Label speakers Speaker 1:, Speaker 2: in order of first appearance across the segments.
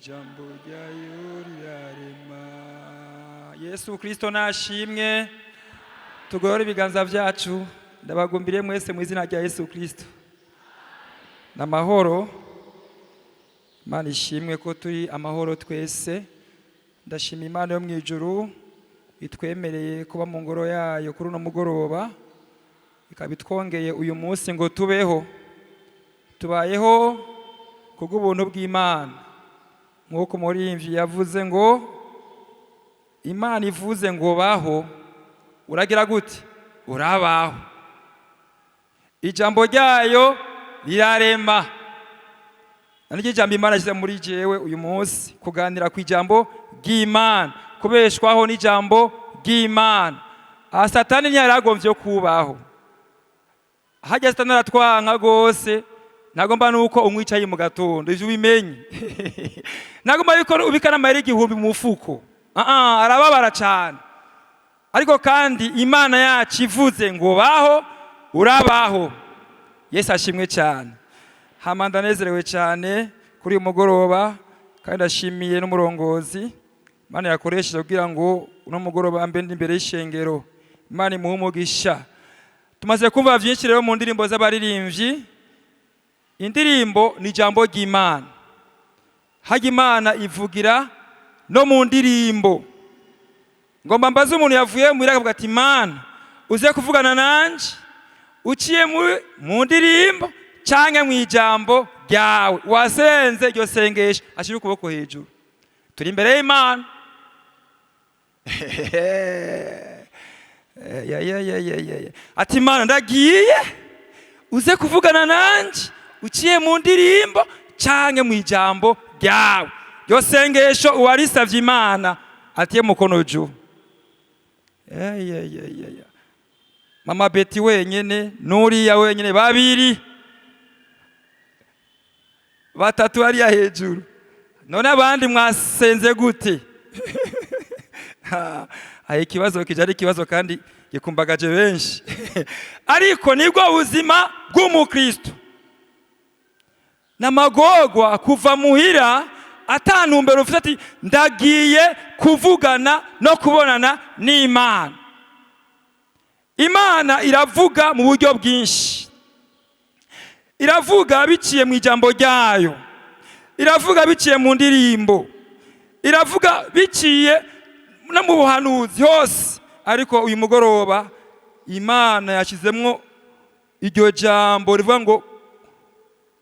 Speaker 1: Ijambo ryayo rirarema. Yesu Kristo nashimwe. Tugorore ibiganza byacu. Ndabagumbiriye mwese mu izina rya Yesu Kristo. N'amahoro. Imana ishimwe ko turi amahoro twese. Ndashima Imana yo mu ijuru itwemereye kuba mu ngoro yayo kuri uno mugoroba, ikaba itwongeye uyu munsi ngo tubeho. Tubayeho kubw'ubuntu bw'Imana, nk'uko umuririmbyi yavuze ngo Imana ivuze ngo baho, uragira gute? Urabaho. Ijambo ryayo rirarema. Naryo ijambo Imana yashyize muri jewe uyu munsi, kuganira ku ijambo ry'Imana, kubeshwaho n'ijambo ry'Imana. Aha Satani ntiyari kubaho. Hajya Satani aratwanka rwose. Ntagomba nuko umwicaye mu gatondo, ivyo ubimenye. Ntagomba yuko ubika n'amahera 1000 mu mufuko. Arababara cyane. Ariko kandi Imana yacu ivuze ngo baho, urabaho. Yesu ashimwe cyane. Hama ndanezerewe cyane kuri uyu mugoroba, kandi ndashimiye n'umurongozi Imana yakoresheje kugira ngo uno mugoroba mbe ndi imbere y'ishengero. Imana imuhe umugisha. Tumaze kumva byinshi rero mu ndirimbo z'abaririmbyi. Indirimbo ni ijambo ry'Imana. Hajya Imana ivugira no mu ndirimbo. Ngomba mbaze umuntu yavuye muhira akavuga ati: "Imana, uze kuvugana nanje uciye mu ndirimbo canke mu ijambo ryawe." Wasenze iryo sengesho ashira ukuboko hejuru. Turi imbere y'Imana. Ya, ya, ya, ya, ya, ya. Ati: "Imana, ndagiye, uze kuvugana nanje uciye mu ndirimbo canke mu ijambo ryawe." Iryo sengesho uwarisavye Imana atiye mukono juu. Ya, ya, ya, ya. Mama Beti wenyene, nuriya wenyene, babiri, batatu hariya hejuru. None abandi mwasenze gute? Ha, ikibazo kije ari ikibazo kandi gikumbagaje benshi, ariko nibwo buzima bw'umukristo. N'amagorwa kuva muhira atantumbero ufite, ati: "Ndagiye kuvugana no kubonana n'Imana." Imana iravuga mu buryo bwinshi. Iravuga biciye mu ijambo ryayo, iravuga biciye mu ndirimbo, iravuga biciye no mu buhanuzi hose. Ariko uyu mugoroba Imana yashyizemwo iryo jambo rivuga ngo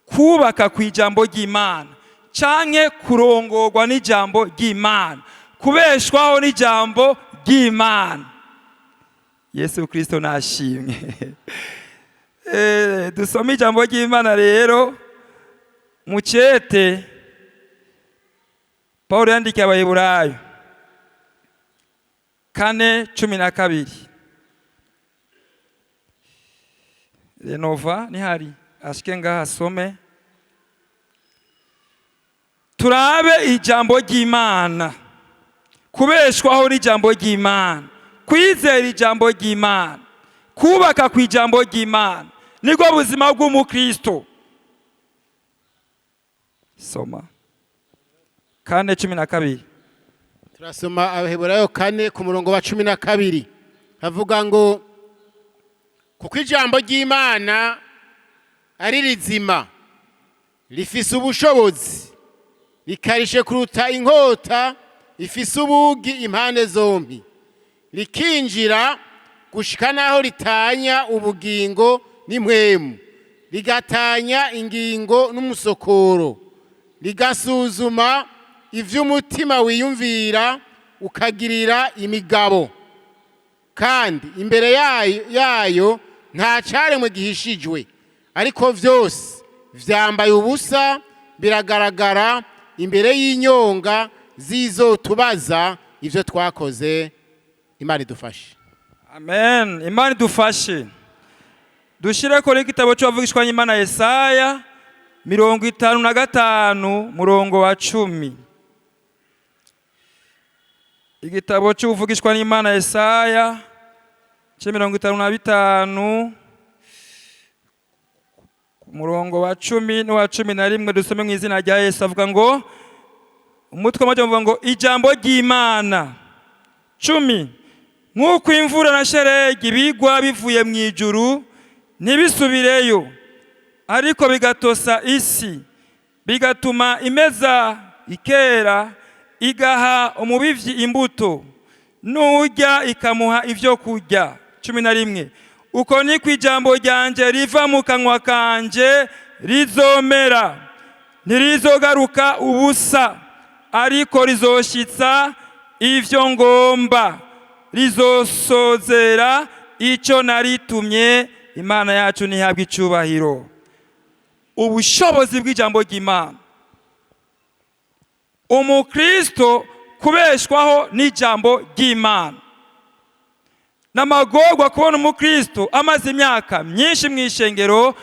Speaker 1: kubaka ku ijambo ry'Imana, canke kurongorwa n'ijambo ry'Imana, kubeshwaho n'ijambo ry'Imana. Yesu Kristo nashimwe. Dusome ijambo ry'Imana rero mu cete Pawulo yandikiye Abaheburayo 4:12. Renova nihari ashike ngaha asome, turabe ijambo ry'Imana, kubeshwaho n'ijambo ry'Imana, kwizera ijambo ry'Imana, kubaka ku ijambo ry'Imana, nibwo buzima bw'umukristo. Soma 4:12.
Speaker 2: Turasoma Abaheburayo 4 ku murongo wa 12, havuga ngo: "Kuko ijambo ry'Imana ari rizima, rifise ubushobozi, rikarishe kuruta inkota ifise ubugi impande zombi, rikinjira gushika n'aho ritanya ubugingo n'impwemu, rigatanya ingingo n'umusokoro, rigasuzuma ivy'umutima wiyumvira ukagirira imigabo. Kandi imbere yayo nta caremwe gihishijwe, ariko vyose vyambaye ubusa, biragaragara imbere y'inyonga zizotubaza ivyo twakoze." Imana idufashe.
Speaker 1: Amen. Imana idufashe. Dushireko n'igitabo c'uwavugishwa n'Imana Yesaya 55 murongo wa 10. Igitabo c'uwuvugishwa n'Imana Yesaya ce 55 ku murongo wa 10 n'uwa 11, dusome mu izina rya Yesu. Avuga ngo: Umutwe w'amajambo uvuga ngo ijambo ry'Imana. 10. Nk'uko imvura na sheregi bigwa bivuye mu ijuru ntibisubireyo, ariko bigatosa isi, bigatuma imeza ikera, igaha umubivyi imbuto, n'urya ikamuha ivyo kurya. 11. Uko niko ijambo ryanje riva mu kanwa kanje rizomera, ntirizogaruka ubusa, ariko rizoshitsa ivyo ngomba, rizosozera ico naritumye. Imana yacu ntihabwe icubahiro. Ubushobozi bw'ijambo ry'Imana, umukristo kubeshwaho n'ijambo ry'Imana. N'amagorwa kubona umukristo amaze imyaka myinshi mu ishengero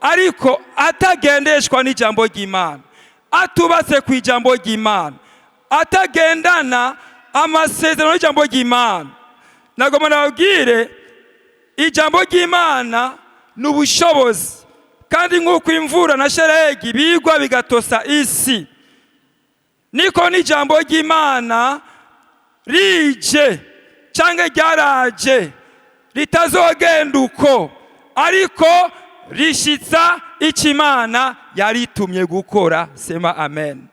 Speaker 1: ariko atagendeshwa n'ijambo ry'Imana, atubatse ku ijambo ry'Imana, atagendana amasezerano y'ijambo ry'Imana. Nagomba nababwire, ijambo ry'Imana ni ubushobozi, kandi nk'uko imvura na sheregi bigwa bigatosa isi, niko n'ijambo ry'Imana rije cyangwa ryaraje ritazogenda uko, ariko rishitsa icyo Imana yaritumye gukora. Sema amen.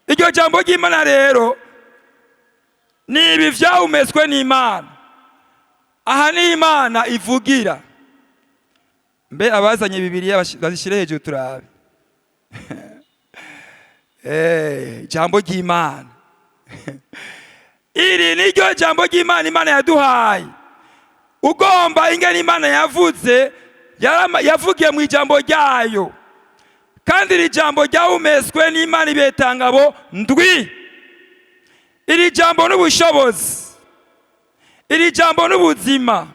Speaker 1: Iryo jambo ry'Imana rero ni ibi vyahumetswe n'Imana. Aha ni Imana ivugira. Mbe abazanye Bibiliya bazishyire hejuru turabe. Ijambo ry'Imana iri niryo jambo ry'Imana Imana yaduhaye. Ugomba ingene Imana yavuze, yavugiye mu ijambo ryayo, kandi iri jambo ryahumetswe n'Imana ibetangabo ndwi. Iri jambo n'ubushobozi, iri jambo n'ubuzima.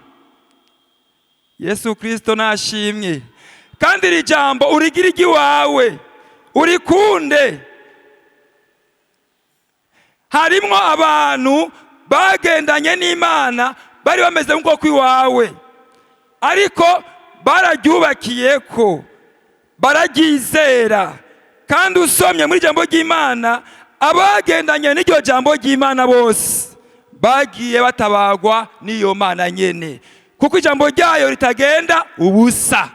Speaker 1: Yesu Kristo nashimwe. Kandi iri jambo urigira iry'iwawe, urikunde. Harimwo abantu bagendanye n'Imana bari bameze nk'uko kw'iwawe, ariko bararyubakiye ko bararyizera. Kandi usomye muri ijambo ry'Imana, abagendanye n'iryo jambo ry'Imana bose bagiye batabagwa n'iyo Mana nyene, kuko ijambo ryayo ritagenda ubusa.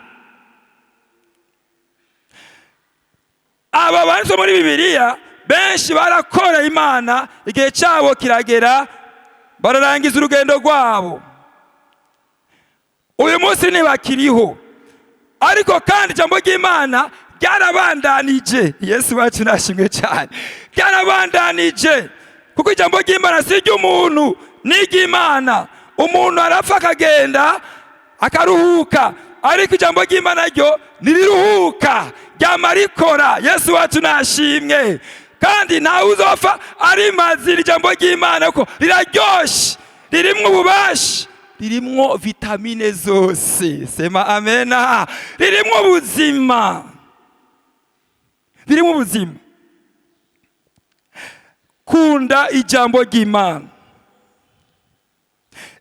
Speaker 1: Aba banditse muri Bibiliya benshi barakora Imana, igihe cyabo kiragera bararangiza urugendo rwabo. Uyu munsi ntibakiriho, ariko kandi ijambo ry'Imana ryarabandanije. Yesu wacu nashimwe cyane. Ryarabandanije, kuko ijambo ry'Imana si iry'umuntu, ni iry'Imana. Umuntu arapfa akagenda akaruhuka, ariko ijambo ry'Imana ryo ntiriruhuka, ryama rikora. Yesu wacu nashimwe. Kandi ntawe uzopfa arimaze iri jambo ry'Imana, kuko riraryoshe, ririmwo ububasha, ririmwo vitamine zose. Sema amena. Ririmwo ubuzima, ririmo ubuzima. Kunda ijambo ry'Imana.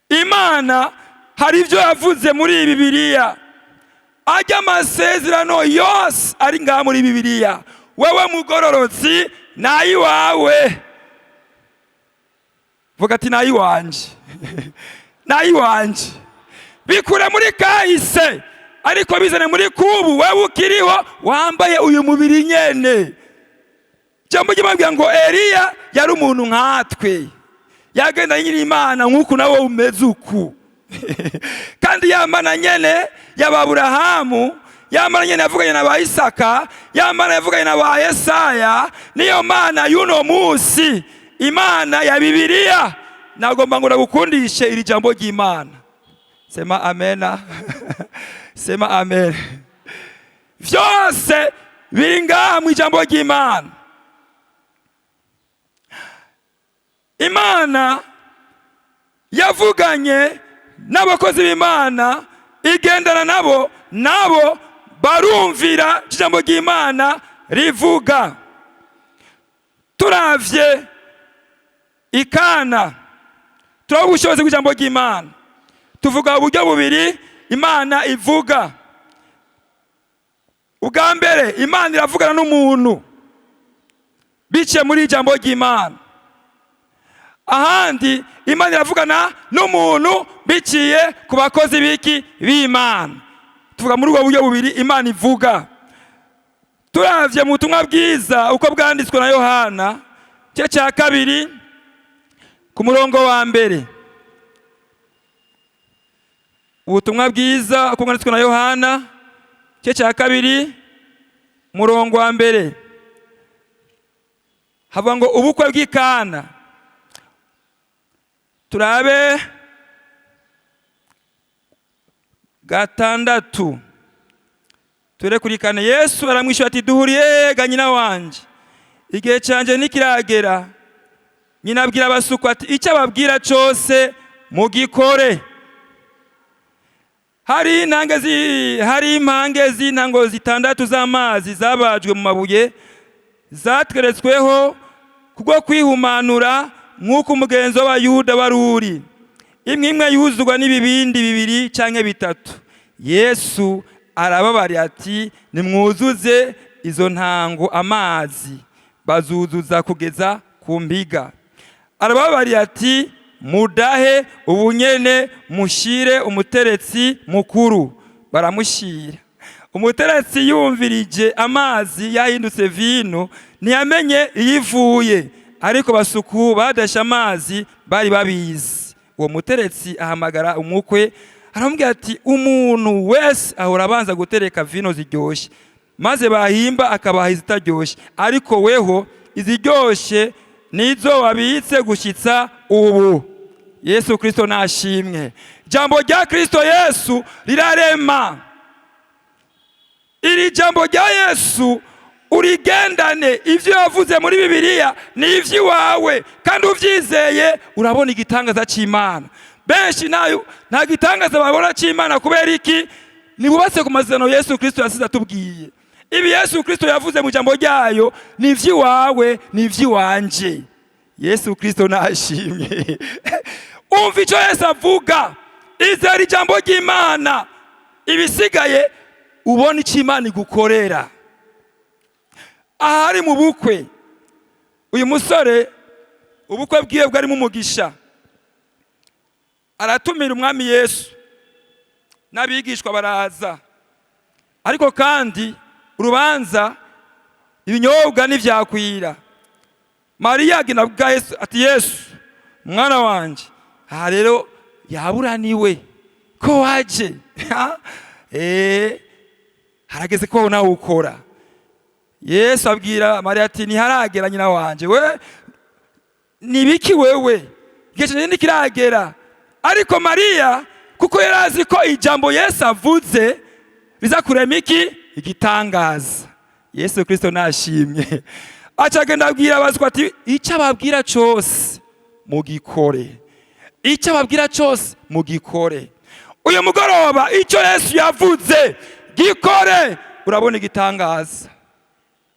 Speaker 1: Imana hari ibyo yavuze muri Bibiliya, ajya amasezerano yose ari ngaha muri Bibiliya. Wewe mugororotsi, nayiwawe. Vuga ati nayiwanje, nayiwanje. Bikure muri kahise, ariko bizane muri kubu. Wewe ukiriho wambaye uyu mubiri nyene. Jambo ry'Imana ngo Eliya yari umuntu nkatwe, yagendanye n'Imana nk'uku nawe umeze uku. Kandi ya Mana nyene y'Aburahamu, ya Mana nyene yavuganye na ba Isaka, ya Mana yavuganye na ba Yesaya, niyo Mana y'uno munsi, Imana ya Bibiliya. Nagomba ngo nagukundishe iri jambo ry'Imana. Sema amena. Sema amen. Vyose biri ngaha mu ijambo ry'Imana. Imana yavuganye n'abakozi b'Imana, igendana nabo, nabo barumvira ijambo ry'Imana rivuga. Turavye ikana, turaba ubushobozi bw'ijambo ry'Imana. Tuvuga uburyo bubiri Imana ivuga. Ubwa mbere, Imana iravugana n'umuntu. Biciye muri ijambo ry'Imana. Ahandi Imana iravugana n'umuntu biciye ku bakozi biki? B'Imana. Tuvuga muri ubwo buryo bubiri Imana ivuga. Turavye mu butumwa bwiza uko bwanditswe na Yohana, igice cya 2 ku murongo wa 1. Ubutumwa bwiza uko bwanditswe na Yohana, igice cya 2, murongo wa 1, havuga ngo ubukwe bw'Ikana. Turabe 6 ture kuri 4. Yesu aramwishyura ati: "Duhuriye ga, nyina wanje? Igihe cyanjye ntikiragera." Nyina abwira abasuku ati: "Icyo ababwira cyose mugikore." Hari impange z'intango zitandatu z'amazi zabajwe mu mabuye, zateretsweho kubwo kwihumanura, nk'uko umugenzo w'Abayuda wari uri. Imwe imwe yuzurwa n'ibibindi bibiri cyangwa bitatu. Yesu arababarira ati: "Nimwuzuze izo ntango amazi." Bazuzuza kugeza ku mbiga. Arababarira ati: "Mudahe ubunyene, mushire umuteretsi mukuru." Baramushyira. Umuteretsi yumvirije amazi yahindutse vino, ntiyamenye iyo ivuye, ariko basuku badashe amazi bari babizi. Uwo muteretsi ahamagara umukwe, aramubwira ati: "Umuntu wese ahora abanza gutereka vino ziryoshye, maze bahimba akabaha izitaryoshye, ariko weho iziryoshye nizo wabitse gushyitsa ubu." Yesu Kristo nashimwe. Jambo rya Kristo Yesu rirarema. Iri jambo rya Yesu urigendane. Ibyo yavuze muri Bibiliya ni iby'iwawe, kandi ubyizeye urabona igitangaza cy'Imana. Benshi nayo nta gitangaza babona cy'Imana. Kubera iki? Ntibubatse ku masezerano Yesu Kristo yasize atubwiye. Ibi Yesu Kristo yavuze mu ijambo ryayo ni iby'iwawe, ni iby'iwanje. Yesu Kristo nashimwe. Umva icyo Yesu avuga, izera ijambo ry'Imana, ibisigaye ubona icyo Imana igukorera. Ahari mu bukwe, uyu musore ubukwe bwiwe bwarimo umugisha, aratumira Umwami Yesu n'abigishwa baraza. Ariko kandi urubanza, ibinyobwa ntibyakwira. Mariya agenda bwa Yesu ati: "Yesu mwana wanjye, aha rero yaburaniwe ko waje, harageze ko nawe ukora." Yesu abwira Mariya ati: "Ntiharagera, nyina wanje. We nibiki wewe? Igihe cyanjye ntikiragera." Ariko Mariya, kuko yari azi ko ijambo Yesu avuze riza kurema iki? Igitangaza. Yesu Kristo nashimye. Aca agenda abwira abazwa ati: "Icyo ababwira cyose mugikore, icyo ababwira cyose mugikore." Uyu mugoroba icyo Yesu yavuze gikore, urabona igitangaza.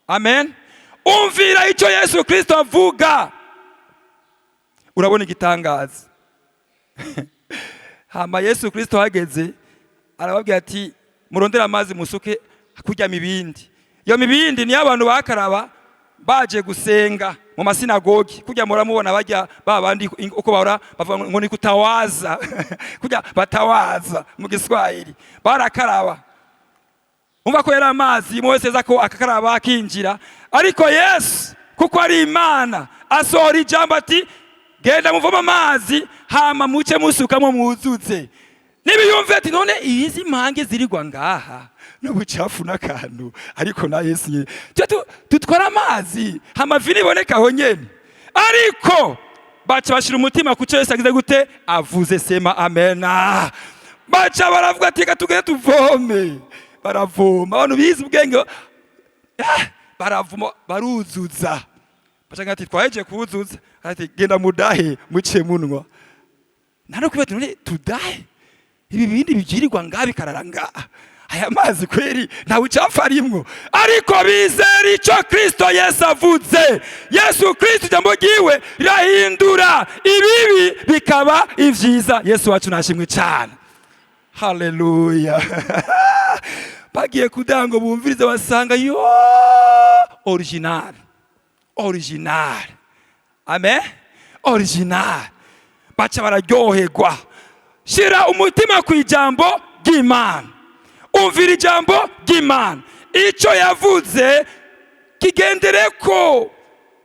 Speaker 1: Amen. Umvira icyo Yesu Kristo avuga, urabona igitangaza. Hama Yesu Kristo hageze arababwira ati: "Murondere amazi musuke kurya mibindi." Iyo mibindi niyo abantu bakaraba baje gusenga mu masinagogi, kujya muramubona bajya babandi uko bahora bavuga ngo ni kutawaza, kujya batawaza mu Giswahili, barakaraba. Umva ko yari amazi, umwe wese aza ko akakaraba akinjira. Ariko Yesu, kuko ari Imana, asohora ijambo ati: "Genda muvome amazi, hama muce musukamo mwuzuze." Nibiyumve ati: "None izi mpange zirigwa ngaha n'ubucafu n'akantu, ariko na Yesu nyine twe dutwara amazi, hama vino iboneka aho nyene." Ariko baca bashira umutima ku cyo Yesu agize gute? Avuze. Sema amena. Baca baravuga ati: "Reka tugende tuvome." Baravoma. Abantu bize ubwenge baravoma, baruzuza. Baca ati: "Twaheje kuzuza." Ati: "Genda mudahe, muce munwa." Nta no kwibaza: "None tudahe ibi bindi bigirirwa ngaha bikarara ngaha? Aya mazi kweri nta bucafu arimwo?" Ariko bizera icyo Kristo Yesu avuze. Yesu Kristo ijambo ryiwe rirahindura ibibi bikaba ibyiza. Yesu wacu nashimwe cyane. Haleluya. Bagiye kugira ngo bumvirize, basanga yo original. Original, amen, original. Baca bararyoherwa. Shira umutima ku ijambo ry'Imana, umvira ijambo ry'Imana, icyo yavuze kigendere ko.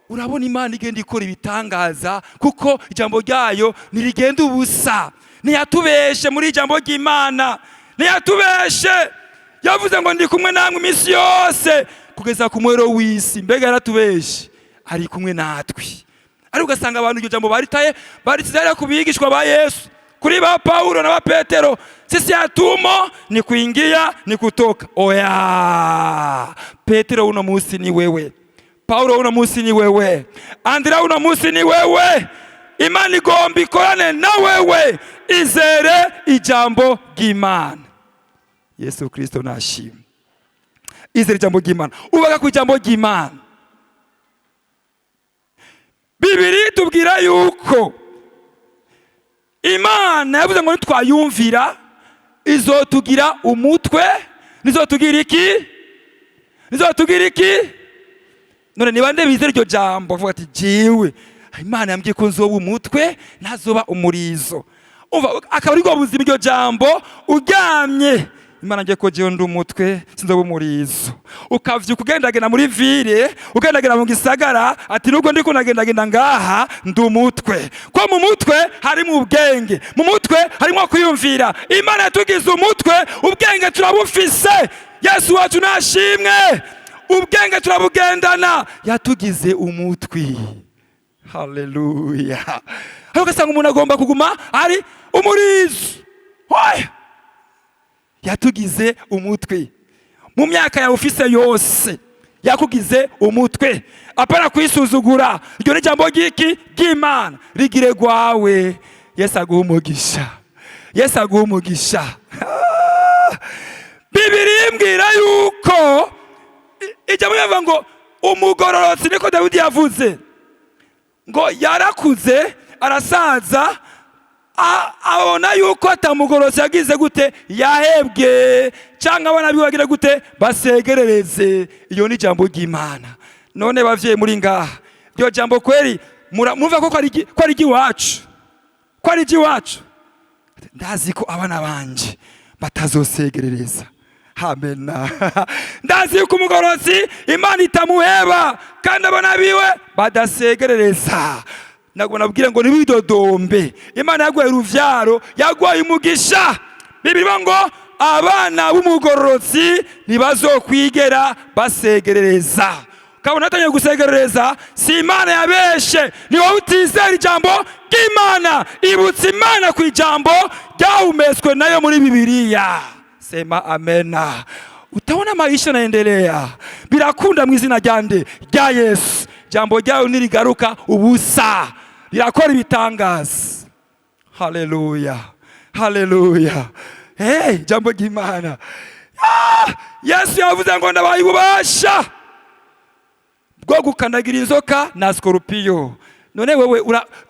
Speaker 1: Urabona Imana igenda ikora ibitangaza, kuko ijambo ryayo ntirigenda ubusa. Ntiyatubeshe muri ijambo ry'Imana, ntiyatubeshe. Yavuze ngo ndi kumwe namwe iminsi yose kugeza ku mwero w'isi. Mbega yaratubeshe? Ari kumwe natwe. Ariko ugasanga abantu iryo jambo baritaye, baritaye ku bigishwa ba Yesu, kuri ba Paulo na ba Petero. Sisi hatumo, ni kuingia ni kutoka. Oya, Petero uno munsi ni wewe, Paulo uno munsi ni wewe, Andrea uno munsi ni wewe. Imana igomba ikorane na wewe. Izere ijambo ry'Imana. Yesu Kristo nashimwe. Izere ijambo ry'Imana, ubaka ku ijambo ry'Imana. Bibiri tubwira yuko Imana yavuze ngo nitwayumvira izotugira umutwe. Nizotugira iki? Nizotugira iki? None niba nde bizera iryo jambo, avuga ati jiwe Imana yambwiye ko nzoba umutwe, ntazoba umurizo. Umva, akaba ari bwo buzima. Iryo jambo uryamye, Imana ngiye ko jewe ndi umutwe, sinzoba umurizo. Ukavyuka ugendagenda muri ville, ugendagenda mu gisagara, ati nubwo ndiko nagendagenda ngaha, ndi umutwe. Ko mu mutwe harimo ubwenge, mu mutwe harimo kwiyumvira. Imana yatugize umutwe, ubwenge turabufise. Yesu wacu nashimwe. Ubwenge turabugendana, yatugize umutwi. Haleluya! Ariko ugasanga umuntu agomba kuguma ari umurizo. Oya, yatugize umutwe. Mu myaka yawe ufise yose yakugize umutwe. Apana kwisuzugura. Iryo ni ijambo ry'iki? Ry'Imana. Rigire gwawe. Yesu aguha umugisha, Yesu aguha umugisha. Bibiri imbwira yuko ijambo rivuga ngo umugororotsi, niko Dawidi yavuze, ngo yarakuze arasaza, abona yuko atamugororotsi yagize gute? Yahebwe, cyangwa abana biwe bagira gute? Basegerereze. Iyo ni ijambo ry'Imana. None bavyeyi muri ngaha, iryo jambo kweri murumva ko ko ari iry'iwacu, ko ari iry'iwacu? Ndazi ko abana banje batazosegerereza. Amena. Ndazi yuko umugororotsi Imana itamuheba, kandi abana biwe badasegerereza. Ntabwo nabwire ngo ntiwidodombe. Imana yaguhaye uruvyaro, yaguhaye umugisha. Bibiri ngo abana b'umugororotsi ntibazokwigera basegerereza. Ukabona atangiye gusegerereza, si Imana yabeshe, ni wowe utizera ijambo ry'Imana. Ibutse Imana ku ijambo ryahumetswe nayo muri Bibiliya. Sema amena. Utaona maisha naendelea, birakunda mu izina rya nde? Rya Yesu. Jambo ryayo nirigaruka ubusa, rirakora ibitangaza. Haleluya, haleluya! Hey, jambo ry'Imana. Ah, Yesu yavuze ngo ndabaye ububasha bwo gukandagira inzoka na sikorupiyo. None wewe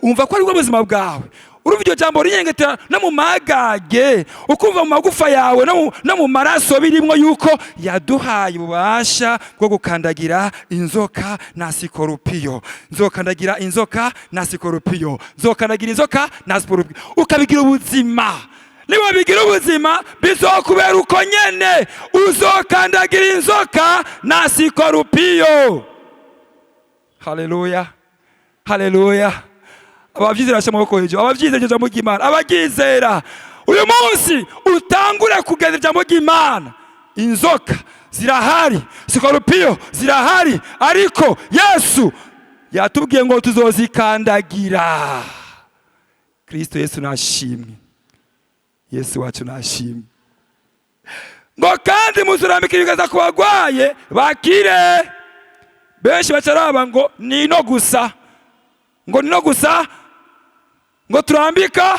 Speaker 1: umva ko ari bwo buzima bwawe? Urumva iryo jambo rinyengetera no mu magage, ukumva mu magufa yawe no mu maraso birimwo yuko yaduhaye ububasha bwo gukandagira inzoka na sikorupiyo. Nzokandagira inzoka na sikorupiyo, nzokandagira inzoka na sikorupiyo. Ukabigira ubuzima. Niba bigira ubuzima, bizokubera uko nyene, uzokandagira inzoka na sikorupiyo. Haleluya, haleluya! Abavyizera bashyira amaboko hejuru. Abavyizera iryo jambo ry'Imana, abaryizera uyu munsi, utangure kugenda ijambo ry'Imana. Inzoka zirahari, sikorupiyo zirahari, ariko Yesu yatubwiye ngo tuzozikandagira. Kristo Yesu nashimwe. Yesu wacu nashimwe. Ngo kandi muzurambika ibiganza ku bagwaye bakire. Benshi bacaraba ngo ni no gusa, ngo ni no gusa ngo turambika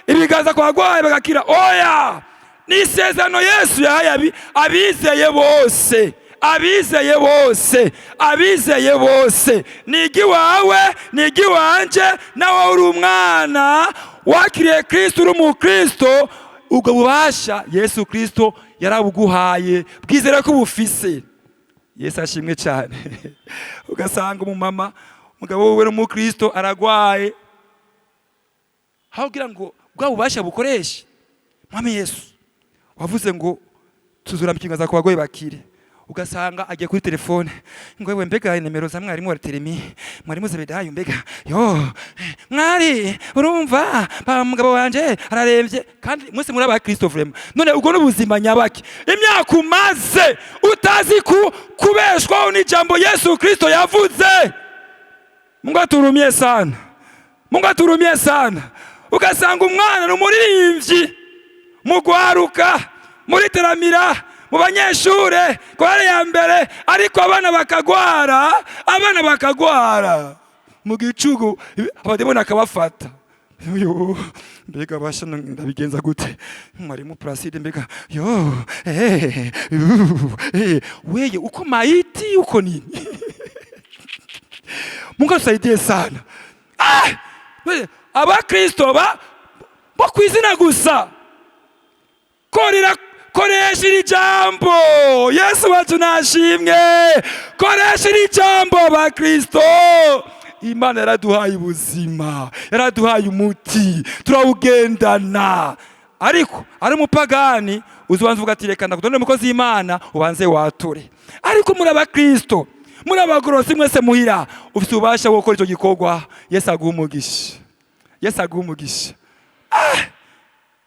Speaker 1: ibiganza ku bagwayi bagakira. Oya, ni isezerano Yesu yahaye abizeye bose, abizeye bose, abizeye bose. Ni iry'iwawe, ni iry'iwanje. Nawe uri umwana wakiriye Kristo, uri umukristo, ubwo bubasha Yesu Kristo yarabuguhaye. Bwizere ko bufise. Yesu ashimwe cyane. Ugasanga umumama, umugabo wiwe n'umukristo, aragwaye, aho kugira ngo bwa bubasha bukoreshe, Mwami Yesu wavuze ngo tuzurambika ibiganza ku bagoyi bakire, ugasanga agiye kuri telefone ngo: "Wewe, mbega nimero za mwarimu wa Teremi, mwarimu Zebedayo, mbega yo mwari urumva ba mugabo wanje araremvye?" Kandi mwese muri aba Kristo, vraiment. None ubwo n'ubuzima nyabaki? Imyaka umaze utazi ku kubeshwaho n'ijambo Yesu Kristo yavuze. Mungu aturumie sana, Mungu aturumie sana. Ugasanga umwana ni umuririmbyi mugwaruka, muri teramira, mu banyeshure, korale ya mbere, ariko abana bakagwara, abana bakagwara mu gicugu, abademoni akabafata. Yo, mbega basha, ndabigenza gute? Mwarimu Placide, mbega yo, weye uko maiti uko nini? Mungu atusaidie sana. Ah! Abakristo ba bo kwizina gusa. Korera, koresha iri jambo. Yesu wacu nashimwe. Koresha iri jambo, bakristo. Imana yaraduhaye ubuzima, yaraduhaye umuti, turawugendana. Ariko ari umupagani uzubanza uvuga ati: "Reka ndakudonere umukozi w'Imana ubanze wature." Ariko muri abakristo, muri abagorosi mwese muhira, ufite ububasha bwo gukora icyo gikorwa. Yesu aguha umugisha, Yesu aguha umugisha. Ah!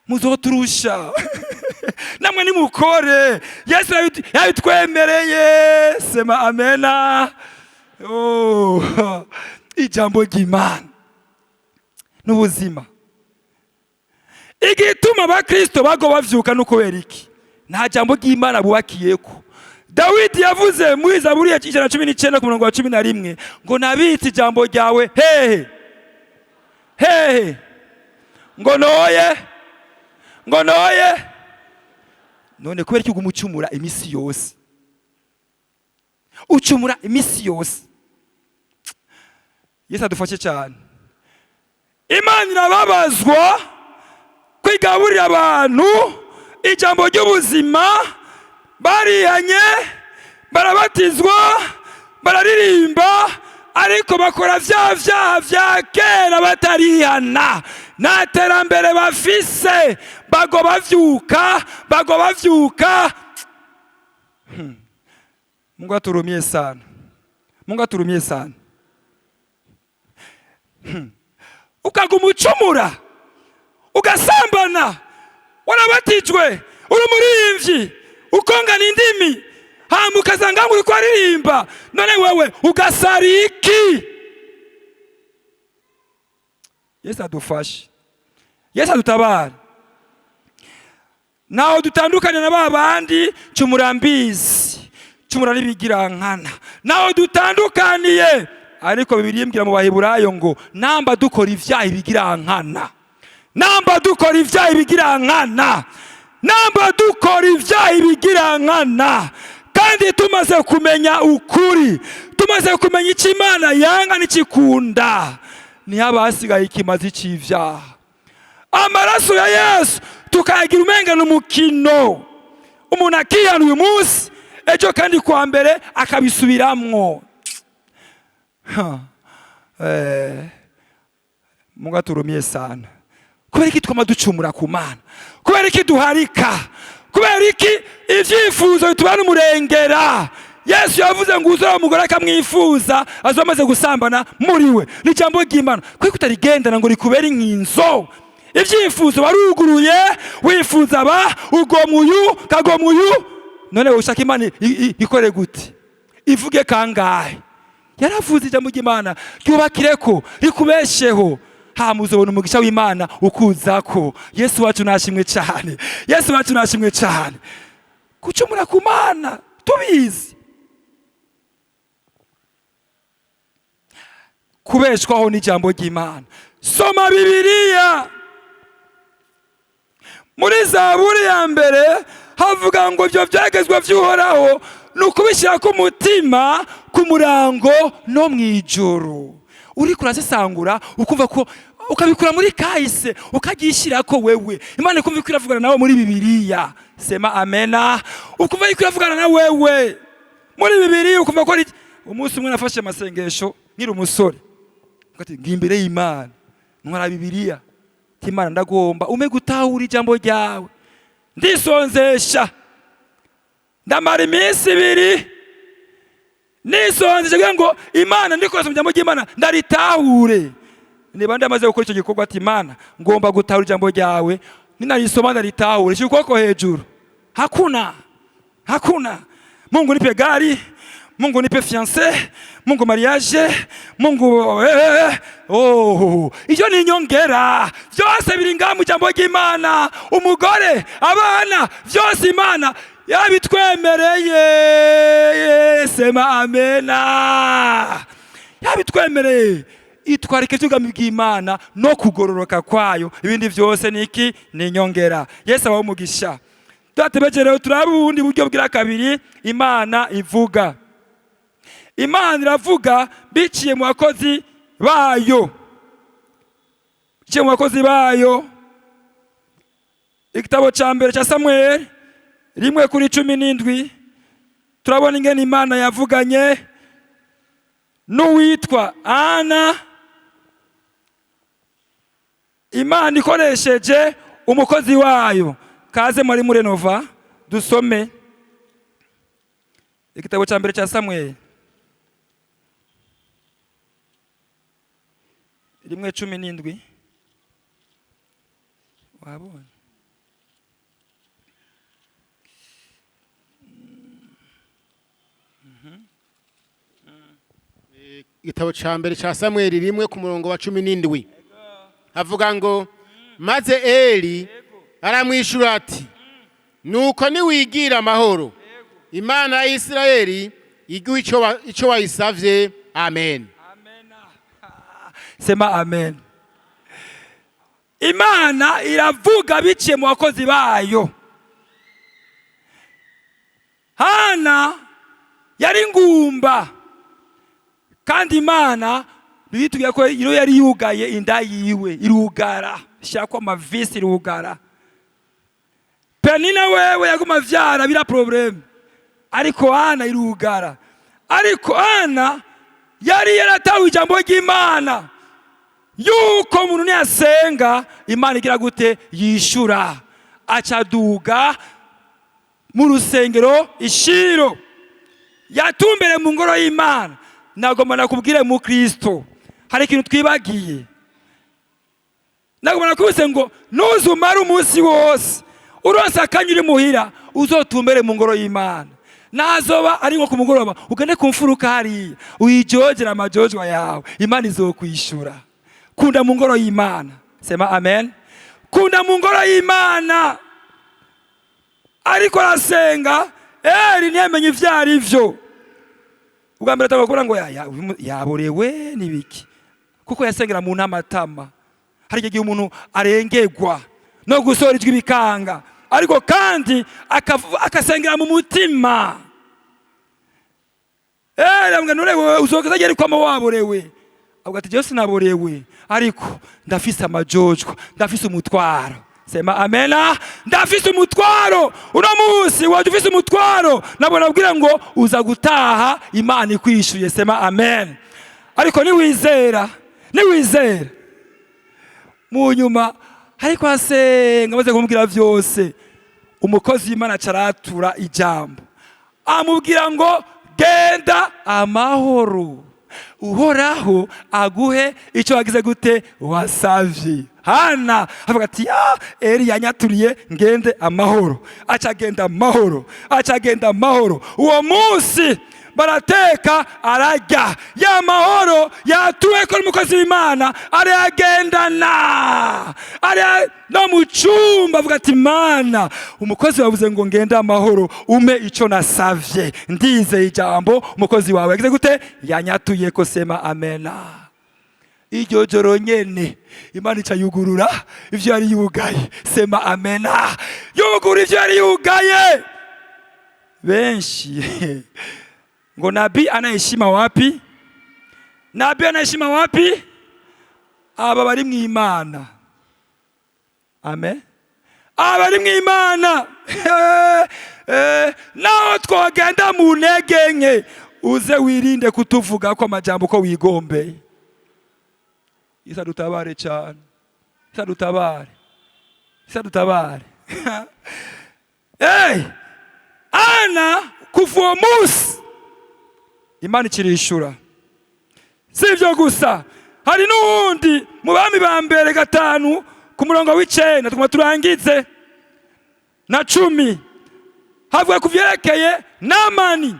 Speaker 1: Muzoturusha namwe, nimukore. Yesu yabitwemereye. Sema amena. Oh, ijambo ry'Imana n'ubuzima. Igituma abakristo bago bavyuka no kubera iki? Nta jambo ry'Imana bubakiyeko. Dawidi yavuze muri Zaburi ya 119 ku murongo wa 11 ngo: "Nabitse ijambo ryawe hehe? Hehe? Ngo noye, ngo noye." None kubera iki uguma ucumura imisi yose? Ucumura imisi yose. Yesu adufashe cyane. Imana irababazwa kwigaburira abantu ijambo ry'ubuzima. Barihanye, barabatizwa, bararirimba, ariko bakora vya vyaha vya kera batarihana. Nta terambere bafise. Bago bavyuka, bago bavyuka. Mungu aturumie sana, Mungu aturumie sana. Ukaguma ucumura, ugasambana, warabatijwe, uri umuririmbyi, ukongana indimi, hama ukasanga ngo uriko aririmba. None wewe ugasara iki? Yesu adufashe, Yesu adutabare. Ntaho dutandukanye na ba bandi cumura mbizi, cumura n'ibigirankana, ntaho dutandukaniye. Ariko Bibiliya imbwira mu Baheburayo ngo namba dukora ivyaha ibigirankana, namba dukora ivyaha ibigirankana, namba dukora ivyaha ibigirankana, kandi tumaze kumenya ukuri, tumaze kumenya icyo Imana yanga n'ikikunda, ntihaba hasigaye ikimazi c'ivyaha. Amaraso ya Yesu tukayagira umenga ni umukino. Umuntu akihana uyu munsi, ejo kandi kuwa mbere akabisubiramwo. Ha. Mungu aturumie sana. Kubera iki twama ducumura ku Mana? Kubera iki duharika? Kubera iki ivyifuzo bitubana umurengera? Yesu yavuze ngo uzaba umugore akamwifuza azoba amaze gusambana muri we. Ni ijambo ry'Imana, kuko utarigendana ngo rikubere inkinzo. Ibyifuzo waruguruye, wifuza aba ugomwa uyu, kagomwa uyu. None ushaka Imana ikore gute? Ivuge kangahe? Yaravuze. Ijambo ry'Imana ryubakire ko rikubesheho, hama uzobona umugisha w'Imana ukuzako. Yesu wacu nashimwe cyane, Yesu wacu nashimwe cyane. Gucumura ku Mana tubizi. Kubeshwaho n'ijambo ry'Imana. Soma Bibiliya. Muri Zaburi ya mbere havuga ngo ibyo byagezwa by'Uhoraho ni ukubishyira ku mutima ku murango no mu ijoro. Uriko urasesangura, ukumva ko ukabikura muri kahise, ukaryishyira ko wewe Imana ikumva ko iravugana nawe muri Bibiliya. Sema amena. Ukumva yuko iravugana na wewe. Muri Bibiri ukumva ko ari umunsi umwe nafashe amasengesho nkiri umusore. Ati ngiye imbere y'Imana, ntwara Bibiliya. Ati Imana, ndagomba ume gutahura ijambo ryawe. Ndisonzesha, ndamara iminsi 2 nisonzesha kugira ngo Imana ndikose ijambo ry'Imana ndaritahure. Niba ndamaze gukora icyo gikorwa, ati Imana, ngomba gutahura ijambo ryawe, ninarisoma ndaritahure, shyira ukuboko hejuru. Hakuna, hakuna. Mungu nipe gari, Mungu nipe fiancé, Mungu mariage, Mungu oh, iyo ni inyongera. Byose biri ngaha mu ijambo ry'Imana. Umugore, abana, byose Imana yabitwemereye. Sema amena. Yabitwemereye. Itwarika iby'ubwami bw'Imana no kugororoka kwayo, ibindi byose ni iki? Ni inyongera. Yesu abaho umugisha. Turatebeje rero, turaba ubundi buryo bwira kabiri Imana ivuga. Imana iravuga biciye mu bakozi bayo, biciye mu bakozi bayo. Igitabo cya mbere cya Samuel 1:17, turabona ingene Imana yavuganye n'uwitwa Ana, Imana ikoresheje umukozi wayo. Kaze muri murenova, dusome igitabo cya mbere cya Samuel 1:17. Wabonye?
Speaker 2: Igitabo cya mbere cya Samuel 1:17 havuga ngo: maze Eli aramwishura ati: nuko niwigira amahoro, Imana ya Isirayeli iguha ico wayisavye. Amen.
Speaker 1: Sema amen. Imana iravuga biciye mu bakozi bayo. Hana yari ngumba, kandi Imana bitubwiye ko iyo yari yugaye inda yiwe irugara, shaka amavisi irugara. Penina wewe yaguma vyara bila problème, ariko Hana irugara. Ariko Hana yari yaratawe ijambo ry'Imana yuko umuntu niyasenga Imana igira gute? Yishura. Acaduga mu rusengero ishiro, yatumbere mu ngoro y'Imana. Nagomba nakubwire mu Kristo hari ikintu twibagiye. Nagomba nakubise ngo nuzumara umunsi wose uronse akanya uri muhira, uzotumbere mu ngoro y'Imana. Nazoba ari nko ku mugoroba, ugende ku mfuruka hariya uyijogera amajojwa yawe, Imana izokwishura. Kunda mu ngoro y'Imana. Sema amen. Kunda mu ngoro y'Imana. Ariko arasenga, Eli ntiyamenye ivyo ari vyo. Ubwa mbere atangura kubona ngo yaborewe n'ibiki, kuko yasengera mu ntamatama. Hari igihe umuntu arengegwa no gusohora ijwi bikanga, ariko kandi akasengera mu mutima. Aramubwira, none wewe uzogeza ryari kwama waborewe? Avuga ati jewe sinaborewe, ariko ndafise amajojwa, ndafise umutwaro. Sema amena. Ndafise umutwaro. Uno munsi waje ufise umutwaro, nabona abwira ngo uza gutaha Imana ikwishuye. Sema amen. Ariko niwizera, niwizera mu nyuma. Ariko asenga, amaze kumubwira vyose, umukozi w'Imana acaratura ijambo, amubwira ngo genda amahoro, Uhoraho aguhe icyo wagize gute? Wasavye. Hana avuga ati ya Eli yanyaturiye, ngende amahoro. Aca agenda amahoro, aca agenda amahoro. Uwo munsi barateka ararya. Ya mahoro yatuwe ko umukozi w'Imana arayagendana, ari no mu cyumba avuga ati Mana, umukozi wavuze ngo ngende amahoro, ume ico nasavye, ndizeye ijambo umukozi wawe yagize gute? Yanyatuye ko. Sema amena. Iryo joro nyene Imana ica yugurura ivyo yari yugaye. Sema amena. Yugurura ivyo yari yugaye. Benshi ngo nabii anaheshima wapi? Nabii anaheshima wapi? Aba bari mu Imana. Amen. Abari mu Imana, naho twogenda mu ntege nke, uze wirinde kutuvuga ko amajambo uko wigombeye. Isa dutabare cyane, Isa dutabare, Isa dutabare. Hey! Ana kuva uwo munsi Imana ikirishura. Si ibyo gusa, hari n'uwundi mu Bami ba Mbere 5 ku murongo w'9, tuguma turangize na 10, havuga ku vyerekeye Namani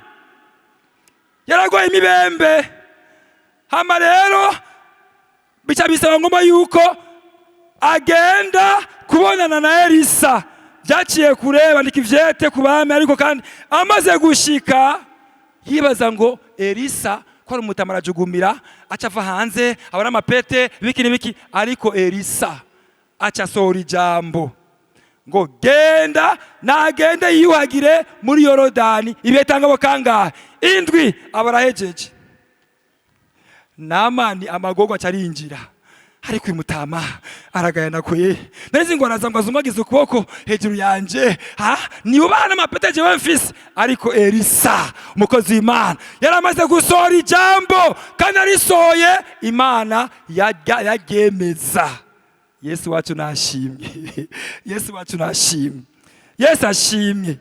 Speaker 1: yaragwaye imibembe. Hama rero bica bisaba ngombwa yuko agenda kubonana na Elisa. Byaciye kure, bandika ivyete ku bami, ariko kandi amaze gushika yibaza ngo Elisa ko ari umutama arajugumira, aca ava hanze abona amapete biki n'ibiki. Ariko Elisa aca asohora ijambo ngo genda, nagende yiyuhagire muri Yorodani ibetangabo kangahe? Indwi. Aba arahejeje. Namani amagorwa aca arinjira, ariko uyu mutama aragayana kwe, narizi ngo araza ngo azungagize ukuboko hejuru yanje, ha niba n'amapete jewe mfise. Ariko Elisa umukozi w'Imana yaramaze gusohora ijambo, kandi arisohoye Imana yaryemeza. Yesu wacu nashimye, Yesu wacu nashimye, Yesu ashimye.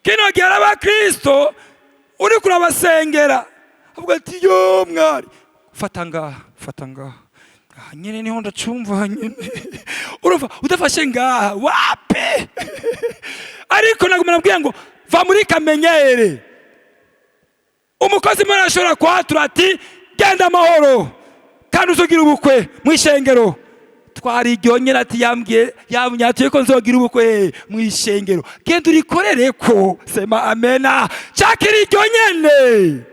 Speaker 1: Kino gihe abakristo uri kurabasengera avuga ati: "Yo mwari, fata ngaha, fata ngaha." Aha nyene niho ndacumva nyene. Urumva udafashe ngaha wapi? Ariko naguma nabwiye ngo va muri kamenyere. Umukozi Imana ashobora kwatura ati: "Genda amahoro kandi uzogira ubukwe mu ishengero." Twari iryo nyene ati yambwiye yanyatuye ko nzogira ubukwe mu ishengero. Genda urikorere ko, sema amena. Cakira iryo nyene.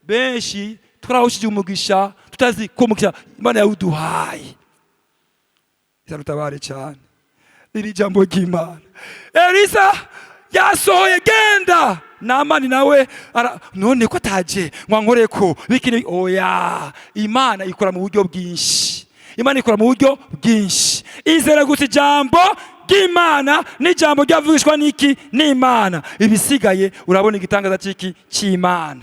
Speaker 1: Benshi twarahushije umugisha tutazi ko umugisha Imana yawuduhaye. Izarutabare cyane riri jambo ry'Imana. Elisa yasohoye genda, Namani nawe none ko ataje ngo ko bikini. Oya, Imana ikora mu buryo bwinshi, Imana ikora mu buryo bwinshi. Izera gusa ijambo ry'Imana n'ijambo ryavugishwa n'iki? N'Imana. Ibisigaye urabona igitangaza cy'iki? Cy'Imana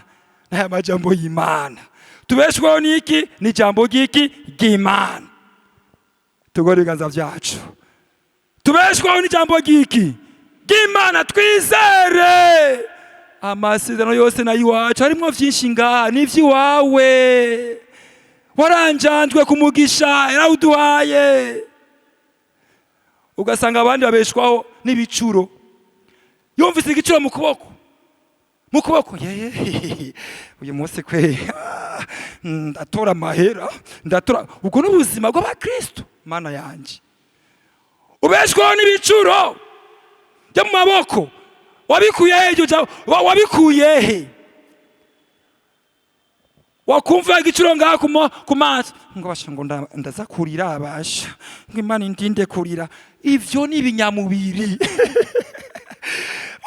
Speaker 1: n'aya majambo y'Imana. Tubeshwaho n'iki? N'ijambo ry'iki? Ry'Imana. Tugore ibiganza byacu. Tubeshwaho n'ijambo ry'iki? Ry'Imana. Twizere amasezerano yose nayo iwacu. Harimo byinshi ngaha n'iby'iwawe. Waranjanjwe ku mugisha yarawuduhaye. Ugasanga abandi babeshwaho n'ibicuro. Yumvise igicuro mu kuboko, mu kuboko, yeye uyu munsi kwe ndatora amahera, ndatora. Ubwo ni ubuzima bw'abakristo. Mana yanjye, ubeshwaho n'ibicuro byo mu maboko. Wabikuye he iryo jambo? Wabikuye he? Wakumva igicuro ngaha ku maso ngo basha ngo ndaza kurira, basha ngo Imana indinde kurira. Ivyo ni ibinyamubiri.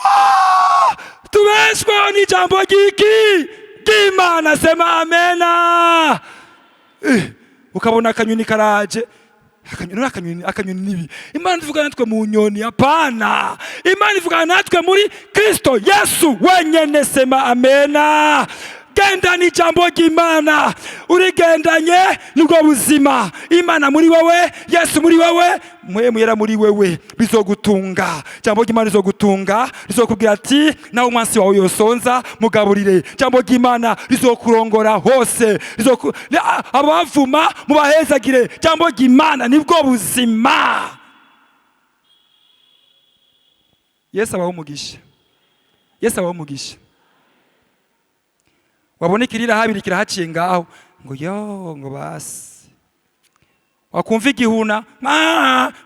Speaker 1: Ah! Tubeshwaho n'ijambo ry'iki? Ry'Imana. Sema amena. Ukabona akanyoni karaje, akanyoni, akanyoni, akanyoni nibi. Imana ivugana natwe mu nyoni? Hapana, Imana ivugana natwe muri Kristo Yesu wenyene. Sema amena. Gendana ijambo ry'Imana, urigendanye nibwo buzima. Imana muri wowe, Yesu muri wowe, Mpwemu Yera muri wewe, bizogutunga. Ijambo ry'Imana rizogutunga, rizokubwira ati: "Nawe umwansi wawe yosonza, mugaburire." Ijambo ry'Imana rizokurongora hose, abavuma mubahezagire. Ijambo ry'Imana nibwo buzima. Yesu abaho umugisha, Yesu abaho umugisha. Wabona ikirira habiri kirahaciye ngaho ngo yo ngo basi, wakumva igihuna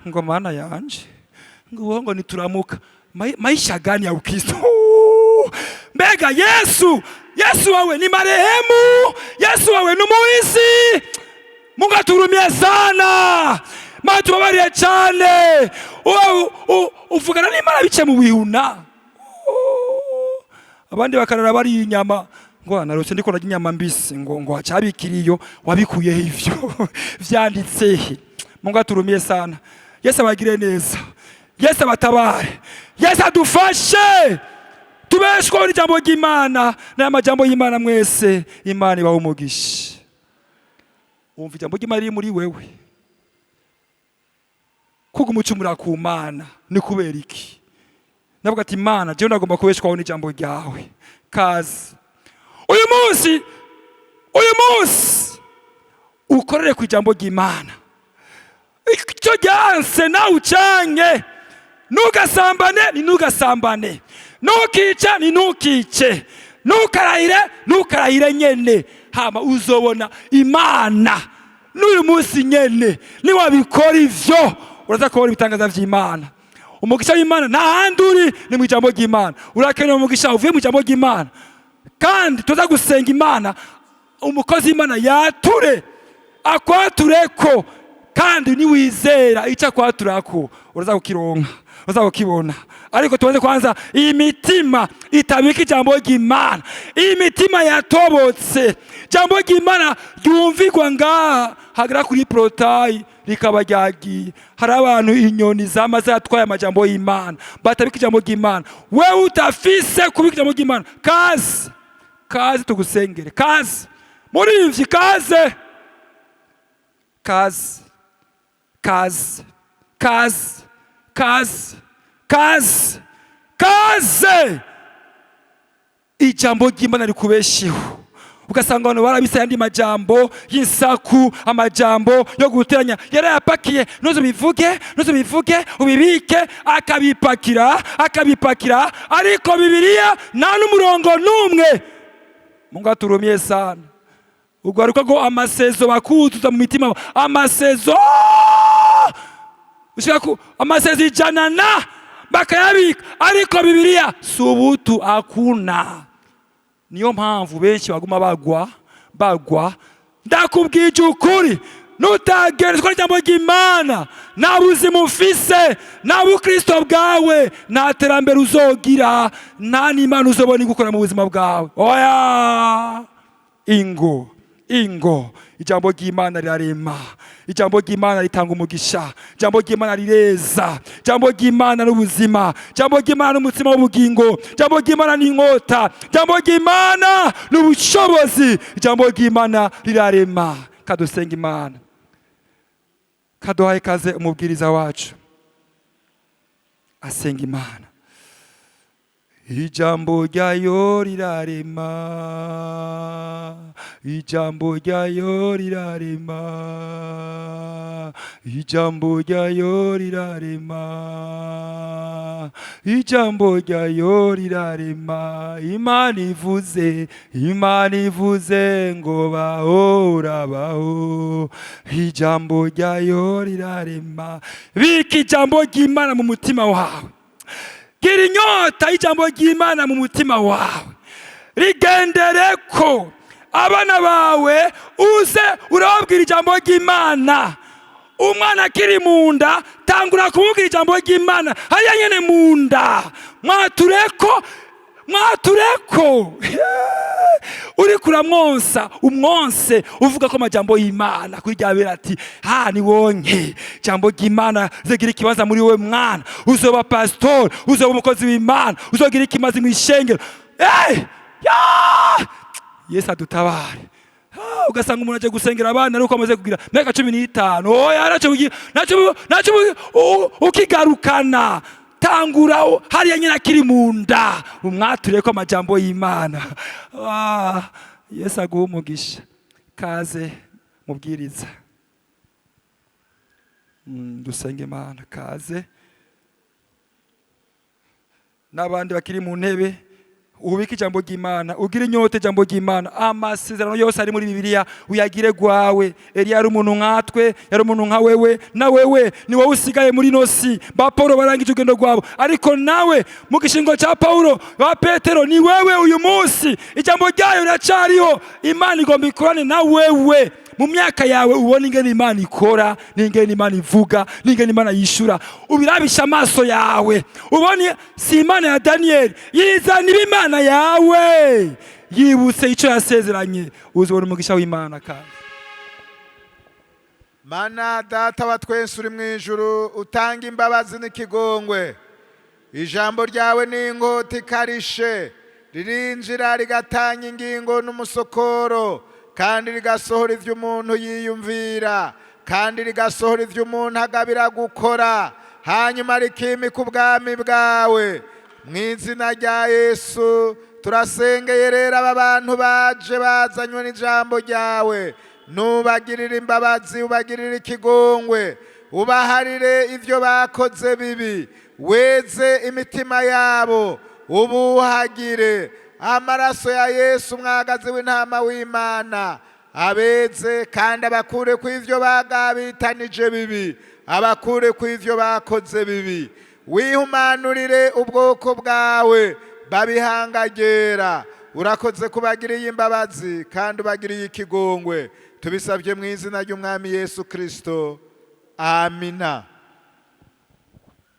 Speaker 1: ngo mana yanje, ngo uwo ngo nituramuka. Maisha gani ya Ukristo? Mbega Yesu, Yesu wawe ni marehemu? Yesu wawe ni umuhisi? Mungu aturumie sana, Mana tubabariye cyane. Uvugana n'Imana bice mu bihuna. Oh, abandi bakarara bari inyama ngo narose ndiko narya inyama mbisi, ngo hacabikiriyo. Wabikuyeho ivyo? Vyanditse he? Mungu aturumie sana. Yesu abagire neza, Yesu abatabare, Yesu adufashe tubeshwaho n'ijambo ry'Imana n'aya majambo y'Imana. Mwese Imana ibahe umugisha. Wumva ijambo ry'Imana riri muri wewe, kuko umucumura ku Mana ni kubera iki? Ndavuga ati: "Imana, jewe nagomba kubeshwaho n'ijambo ryawe." Kazi uyu munsi, uyu munsi ukorere ku ijambo ry'Imana. Icyo ryanse nawe ucanke. Ntugasambane ni ntugasambane, ntukice ni ntukice, ntukarahire ntukarahire nyene. Hama uzobona Imana n'uyu munsi nyene. Niwabikora ivyo, uraza kubona ibitangaza vy'Imana. Umugisha w'Imana nta handi uri, ni mu ijambo ry'Imana. Urakeneye umugisha uvuye mu ijambo ry'Imana, kandi tuza gusenga Imana. Umukozi w'Imana yature, akwatureko, kandi niwizera icyo akwaturako uraza kukironka, uraza kukibona. Ariko tubanze kwanza iyi mitima itabika ijambo ry'Imana, iyi mitima yatobotse. Ijambo ry'Imana ryumvigwa ngaha, hagera kuri portail rikaba ryagiye. Hari abantu inyoni zama zatwaye amajambo y'Imana, batabika ijambo ry'Imana. Wewe utafise kubika ijambo ry'Imana, kazi, kazi tugusengere. Kazi murimvyi, kaze, kaze, kaze, kaze, kaze, kaze, kaze. Ijambo ry'Imana rikubesheho. Ugasanga abantu barabise ayandi majambo y'insaku, amajambo yo guteranya yarayapakiye. Ntuzubivuge, ntuzubivuge, ubibike. Akabipakira, akabipakira, ariko Bibiliya nta n'umurongo n'umwe. Mungu aturumie sana. Ugaruka ko amasezo bakuzuza mu mitima, amasezo ushaka ku amasezo 100 na bakayabika, ariko Bibiliya subutu hakuna. Niyo mpamvu benshi baguma bagwa, bagwa. Ndakubwije ukuri, nutagerezwa n'ijambo ry'Imana, nta buzima ufise, nta bukristo bwawe, nta terambere uzogira, nta n'Imana uzobona igukora mu buzima bwawe. Oya, ingo, ingo. Ijambo ry'Imana rirarema, ijambo ry'Imana ritanga umugisha, ijambo ry'Imana rireza, ijambo ry'Imana n'ubuzima, ijambo ry'Imana n'umutsima w'ubugingo, ijambo ry'Imana n'inkota, ijambo ry'Imana n'ubushobozi, ijambo ry'Imana rirarema. Kadusenga Imana, kaduhaye kaze umubwiriza wacu asenga Imana. Ijambo ryayo rirarema, ijambo ryayo rirarema, ijambo ryayo rirarema, ijambo ryayo rirarema. Imana ivuze, Imana ivuze ngo baho, urabaho. Ijambo ryayo rirarema. Bika ijambo ry'Imana mu mutima wawe. Gira inyota y'ijambo ry'Imana mu mutima wawe, rigendere ko abana bawe uze urababwira ijambo ry'Imana. Umwana akiri mu nda, tangura kumubwira ijambo ry'Imana hariya nyene mu nda. Mwatureko, mwatureko. Uriko uramwonsa, umwonse uvuga ko amajambo y'Imana kuri ryabera ati ha ni wonke. Ijambo ry'Imana zigira ikibanza muri wowe mwana. Uzoba pastor, uzoba umukozi w'Imana, uzogira ikimazi mu ishengero. Hey! Ya! Yesu adutabare. Ah, ugasanga umuntu aje gusengera abana ariko amaze kugira myaka 15. Oya, naco ukigarukana. Tangura hariya nyine akiri mu nda, umwature ko amajambo y'Imana. Ah, Yesu aguhe umugisha. Kaze mubwiriza. Dusenge Imana. Kaze n'abandi bakiri mu ntebe. Ubike ijambo ry'Imana, ugire inyota ijambo ry'Imana. Amasezerano yose ari muri Bibiliya uyagire gwawe. Eliya yari umuntu nkatwe, yari umuntu nka wewe na wewe. Ni wowe usigaye muri ino si. Ba Paulo barangije urugendo rwabo, ariko nawe mu gishingo cya Paulo, ba Petero, ni wewe uyu munsi. Ijambo ryayo riracariho. Imana igomba ikorane na wewe mu myaka yawe, ubona ingene Imana ikora n'ingene Imana ivuga n'ingene Imana yishura. Ubirabisha amaso yawe, ubone si Imana ya Daniyeli yizanira Imana yawe yibutse icyo yasezeranye, uzobona umugisha w'Imana. Kandi
Speaker 3: Mana Data wa twese uri mu ijuru, utanga imbabazi n'ikigongwe, ijambo ryawe ni inkota ikarishe, ririnjira rigatanya ingingo n'umusokoro, kandi rigasohora ibyo umuntu yiyumvira, kandi rigasohora ibyo umuntu agabira gukora, hanyuma rikimika ubwami bwawe. Mu izina rya Yesu turasengeye rero aba bantu baje bazanywe n'ijambo ryawe. Nubagirire imbabazi, ubagirire ikigongwe, ubaharire ibyo bakoze bibi, weze imitima yabo, ubuhagire amaraso ya Yesu umwagazi w'intama w'Imana, abeze kandi abakure ku ivyo bagabitanije bibi, abakure ku ivyo bakoze bibi. Wihumanurire ubwoko bwawe babihangagera. Urakoze kubagiriye imbabazi kandi ubagiriye ikigongwe. Tubisabye mu izina ry'Umwami Yesu Kristo, amina.